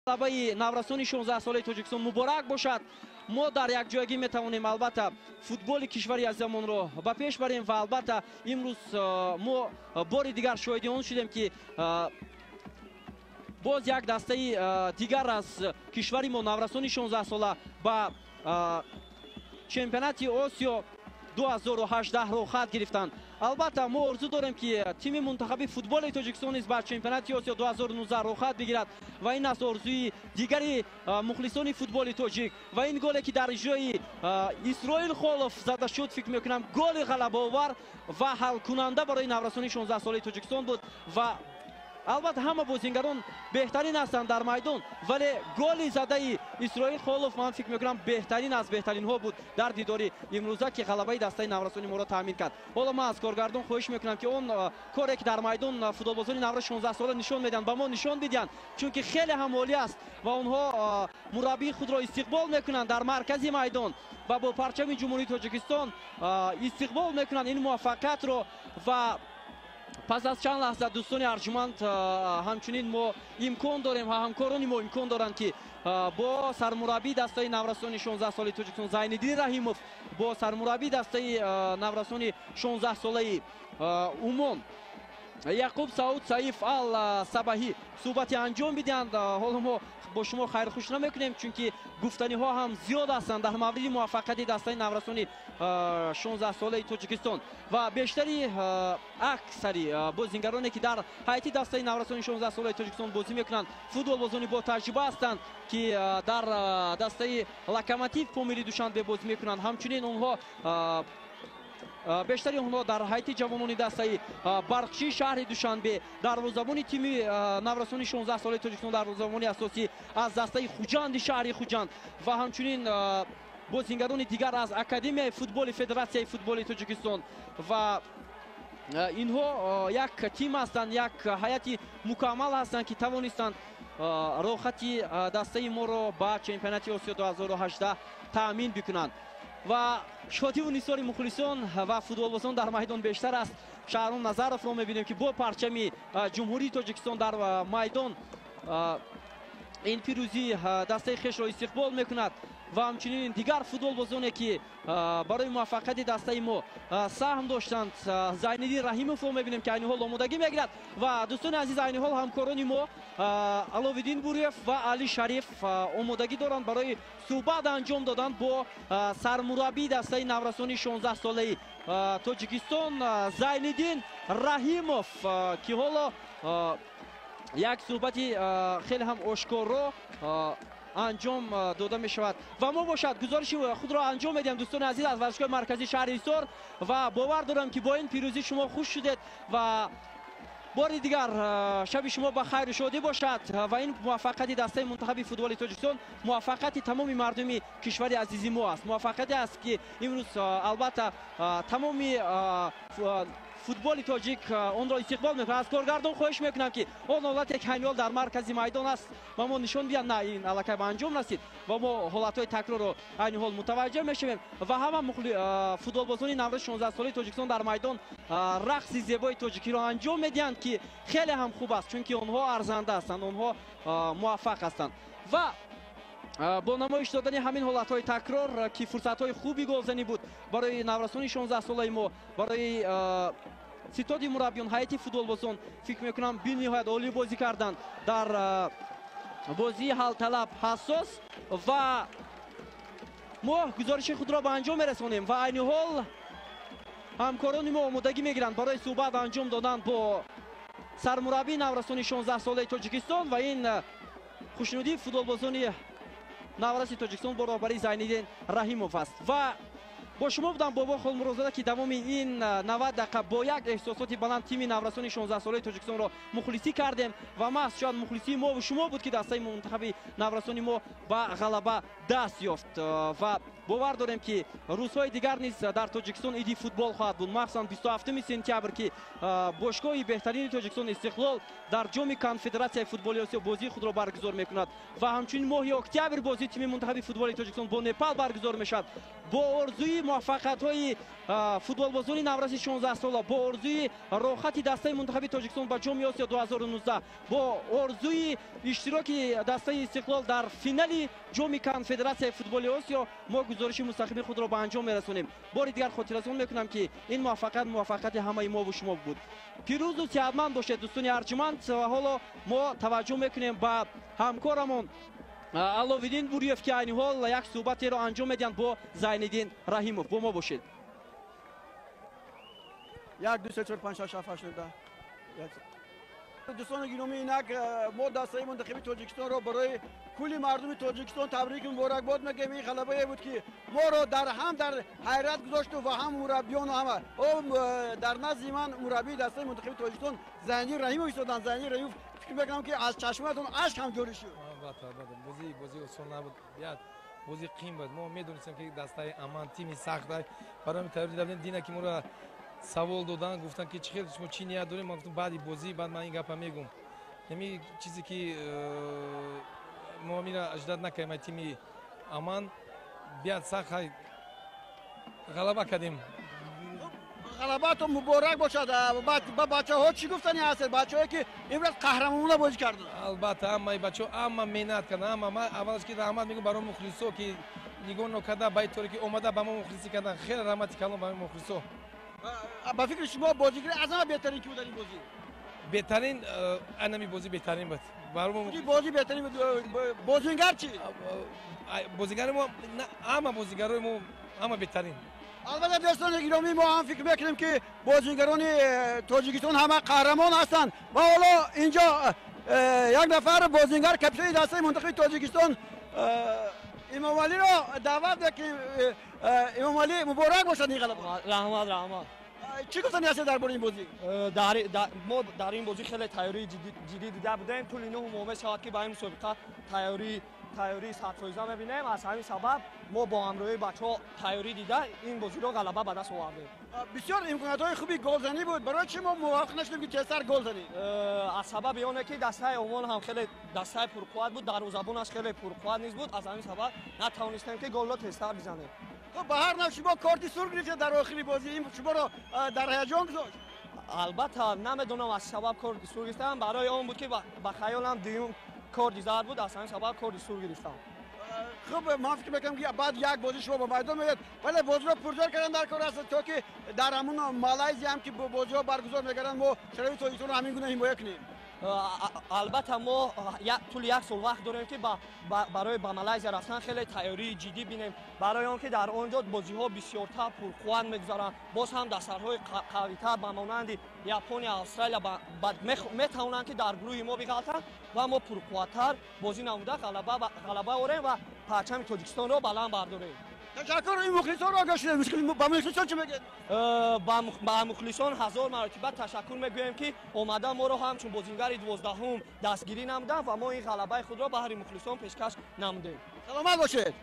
Ғалабаи наврасони 16-солаи Тоҷикистон муборак бошад. Мо дар якҷоягӣ метавонем, албатта, футболи кишвари азизамонро ба пеш барем ва, албатта, имрӯз мо бори дигар шоҳиди он шудем, ки боз як дастаи дигар аз кишвари мо, наврасони 16-сола, ба чемпионати Осиё 2018 роҳхат гирифтанд. Албатта, мо орзу дорем, ки тими мунтахаби футболи Тоҷикистон низ ба чемпионати Осиё 2019 роҳхат бигирад ва ин аст орзуи дигари мухлисони футболи тоҷик. Ва ин голе, ки дар иҷрои Исроил Холов зада шуд, фикр мекунам, голи ғалабаовар ва ҳалкунанда барои наврасони 16-солаи Тоҷикистон буд. Ва албатта, ҳама бозингарон беҳтарин ҳастанд дар майдон, вале голи задаи Исроил Холов, ман фикр мекунам, беҳтарин аз беҳтаринҳо буд дар дидори имрӯза, ки ғалабаи дастаи наврасони моро таъмин кард. Ҳоло ман аз коргардон хоҳиш мекунам, ки он коре, ки дар майдон футболбозони навраси 16 сола нишон медиҳанд, ба мо нишон бидиҳанд, чунки хеле ҳам олӣ аст. Ва онҳо мураббии худро истиқбол мекунанд дар маркази майдон ва бо парчами Ҷумҳурии Тоҷикистон истиқбол мекунанд ин муваффақиятро. Ва пас аз чанд лаҳза, дӯстони арҷуманд, ҳамчунин мо имкон дорем ва ҳамкорони мо имкон доранд, ки бо сармураббии дастаи наврасони 16 соли Тоҷикистон Зайниддин Раҳимов, бо сармураббии дастаи наврасони 16-солаи Умон Яқуб Сауд Саиф Ал Сабаҳӣ суҳбате анҷом бидиҳанд. Ҳоло мо бо шумо хайрхуш намекунем, чунки гуфтаниҳо ҳам зиёд ҳастанд дар мавриди муваффақияти дастаи наврасони 16-солаи Тоҷикистон. Ва бештари, аксари бозингароне, ки дар ҳайати дастаи наврасони 16-солаи Тоҷикистон бозӣ мекунанд, футболбозони бо таҷриба ҳастанд, ки дар дастаи Локомотив Помири Душанбе бозӣ мекунанд. Ҳамчунин онҳо, бештари онҳо дар ҳайати ҷавонони дастаи Барқчии шаҳри Душанбе, дарвозабони тими наврасони 16 солаи Тоҷикистон, дарвозабони асосӣ аз дастаи Хуҷанди шаҳри Хуҷанд ва ҳамчунин бозингарони дигар аз Академияи футболи Федератсияи футболи Тоҷикистон. Ва инҳо як тим ҳастанд, як ҳайати мукаммал ҳастанд, ки тавонистанд роҳхати дастаи моро ба чемпионати Осиё 2018 таъмин бикунанд. Ва шодиву нисори мухлисон ва футболбозон дар майдон бештар аст. Шаҳром Назаровро мебинем, ки бо парчами Ҷумҳурии Тоҷикистон дар майдон ин пирӯзии дастаи хешро истиқбол мекунад ва ҳамчунин дигар футболбозоне, ки барои муваффақияти дастаи мо саҳм доштанд. Зайниддин Раҳимовро мебинем, ки айни ҳол омодагӣ мегирад. Ва, дӯстони азиз, айни ҳол ҳамкорони мо Аловиддин Буриев ва Али Шариф омодагӣ доранд барои суҳбат анҷом додан бо сармураббии дастаи наврасони 16-солаи Тоҷикистон Зайниддин Раҳимов, ки ҳоло як суҳбати хеле ҳам ошкоро анҷом дода мешавад. Ва мо бошад, гузориши худро анҷом медиҳем, дӯстони азиз, аз варзишгоҳи марказии шаҳри Ҳисор. Ва бовар дорам, ки бо ин пирӯзӣ шумо хуш шудед. Ва бори дигар шаби шумо ба хайру шодӣ бошад. Ва ин муваффақияти дастаи мунтахаби футболи Тоҷикистон муваффақияти тамоми мардуми кишвари азизи мо аст, муваффақияте аст, ки имрӯз, албатта, тамоми футболи тоҷик онро истиқбол мекунад. Аз коргардон хоҳиш мекунам, ки он ҳолате, ки айни ҳол дар маркази майдон аст, ба мо нишон диҳанд. На, ин аллакай ба анҷом расид ва мо ҳолатҳои такрорро айни ҳол мутаваҷҷеҳ мешавем. Ва ҳама футболбозони навраси 16-солаи Тоҷикистон дар майдон рақси зебои тоҷикиро анҷом медиҳанд, ки хеле ҳам хуб аст, чунки онҳо арзанда ҳастанд, онҳо муваффақ ҳастанд. Ва бо намоиш додани ҳамин ҳолатҳои такрор, ки фурсатҳои хуби голзанӣ буд барои наврасони 16-солаи мо, барои ситоди мураббиён, ҳайати футболбозон, фикр мекунам, бениҳоят олӣ бозӣ карданд дар бозии ҳалталаб, ҳассос. Ва мо гузориши худро ба анҷом мерасонем ва айни ҳол ҳамкорони мо омодагӣ мегиранд барои суҳбат анҷом додан бо сармураббии наврасони 16-солаи Тоҷикистон. Ва ин хушнудии футболбозони навраси Тоҷикистон бо роҳбарии Зайниддин Раҳимов аст. Ва бо шумо будам Бобо Холмурозода, ки давоми ин 90 дақиқа бо як эҳсосоти баланд тими наврасони 16-солаи Тоҷикистонро мухлисӣ кардем. Ва маҳз шояд мухлисии мову шумо буд, ки дастаи мунтахаби наврасони мо ба ғалаба даст ёфт. Ва бовар дорем, ки рӯзҳои дигар низ дар Тоҷикистон иди футбол хоҳад буд, махсусан 27 сентябр, ки бошгоҳи беҳтарини Тоҷикистон Истиқлол дар Ҷоми Конфедератсияи футболи Осиё бозии худро баргузор мекунад. Ва ҳамчунин моҳи октябр бозии тими мунтахаби футболи Тоҷикистон бо Непал баргузор мешавад. Бо орзуи муваффақиятҳои Футболбозони навраси 16 сола бо орзуи роҳхати дастаи мунтахаби Тоҷикистон ба Ҷоми Осиё 2019, бо орзуи иштироки дастаи Истиқлол дар финали Ҷоми Конфедератсияи футболи Осиё мо гузориши мустақими худро ба анҷом мерасонем. Бори дигар хотиррасон мекунам, ки ин муваффақият муваффақияти ҳамаи мову шумо буд. Пирӯзу сеҳатманд бошед, дӯстони арҷуманд. Ва ҳоло мо таваҷҷӯҳ мекунем ба ҳамкорамон Алловиддин Буриев, ки айни ҳол як суҳбатеро анҷом медиҳанд бо Зайниддин Раҳимов. Бо мо бошед. 1, 2, 3, 4, 5, 6, 7, 8, 9, 10. Дӯстони гиромӣ, инак мо дастаи мунтахаби Тоҷикистонро барои кулли мардуми Тоҷикистон табрик муборакбод мегӯем. Ин ғалабае буд, ки моро дар ҳам дар ҳайрат гузошту ва ҳам мураббиёну ҳама. Дар назди ман мураббии дастаи мунтахаби Тоҷикистон Зайниддин Раҳимов истоданд. Зайниддин Раҳимов, фикр мекунам, ки аз чашматон ашк ҳам ҷорӣ шуд. Албатта, албатта, бозӣ осон набуд, бозӣ қин буд. Мо медонистем, ки дастаи Аман тими сахт. Барои ҳамин тайёрӣ дида будем. Дина ки моро савол доданд, гуфтанд, ки чӣ хел, шумо чӣ ният дорем, ман гуфтам, баъди бозӣ баъд ман ин гапа мегӯм. Ҳами чизе ки мо мира ожидать накардем ай тими Аман, биад сахт ғалаба кардем. Ғалабаатон муборак бошад. Ба бачаҳо чӣ гуфтани ҳастед, бачаҳое ки имрӯз қаҳрамонона бозӣ карданд? Албатта, ҳамаи бачаҳо ҳама меҳнат карданд, ҳама. Ман аввалаш ки раҳмат мегӯм барои мухлисо, ки нигоҳ нокарда ба ин торе ки омада ба мо мухлисӣ карданд. Хеле раҳмати калон ба мухлисо. Ба фикри шумо, бозигари аз ҳама беҳтарин ки буд дар ин бозӣ? Беҳтарин, анами бозӣ беҳтарин буд. Бозӣ беҳтарин буд. Бозингар чӣ? Бозигари мо, ҳама бозигарои мо ҳама беҳтарин. Албатта, дӯстони гиромӣ, мо ҳам фикр мекунем, ки бозигарони Тоҷикистон ҳама қаҳрамон ҳастанд. Ва ҳоло инҷо як нафар бозингар, капитани дастаи мунтахаби Тоҷикистон Имомалиро даъват мекунем. Имомалӣ, муборак бошад ин ғалаба. Раҳмат, раҳмат. Чӣ гуфтани ҳастед дар бораи ин бозӣ? Мо дар ин бозӣ хеле тайёрии ҷиддӣ дида будем. Тӯли 9 моҳ мешавад, ки ба ин мусобиқа тайёрии 100% мебинем. Аз ҳамин сабаб мо бо ҳамроҳии бачаҳо тайёрӣ дида, ин бозиро ғалаба ба даст овардем. Бисёр имкониятҳои хуби голзанӣ буд. Барои чӣ мо муваффақ нашудем, ки тезтар гол занем? Аз сабаби оне ки дастаи Омон ҳам хеле дастаи пурқувват буд, дарвозабонаш хеле пурқувват низ буд, аз ҳамин сабаб натавонистем, ки голро тезтар бизанем. Хуб, ба ҳар нав шумо корти сурх гирифтед дар охири бозӣ. Ин шуморо дар ҳаяҷон гузошт. Албатта, намедонам аз сабаб корти сурх гирифтам. Барои он буд, ки ба хаёлам дуюм корти зард буд, аз ҳамин сабаб корти сурх гирифтам. Хуб, ман фикр мекунам, ки баъд як бозӣ шумо ба майдон меояд, вале бозиро пурзор кардан дар кор аст, то ки дар ҳамун Малайзия ҳам ки бозиҳо баргузор мекарданд, мо шарафи Тоҷикистонро ҳамин гуна ҳимоя кунем. Албатта, мо тӯли як сол вақт дорем, ки барои ба Малайзия рафтан хеле тайёрии ҷиддӣ бинем, барои он ки дар он ҷо бозиҳо бисёртар пурқувват мегузаранд. Боз ҳам дастаҳои қавитар ба монанди Япония, Австралия метавонанд, ки дар гурӯҳи мо биғалтанд ва мо пурқувваттар бозӣ намуда, ғалаба орем ва парчами Тоҷикистонро баланд бардорем. Ташаккур. Ин мухлисонро огоҳ шудем. Ба мухлисон чӣ мегӯед? Ба мухлисон ҳазор маротиба ташаккур мегӯем, ки омада моро ҳамчун бозингари 12-ум дастгирӣ намуданд ва мо ин ғалабаи худро баҳри мухлисон пешкаш намудем. Саломат бошед.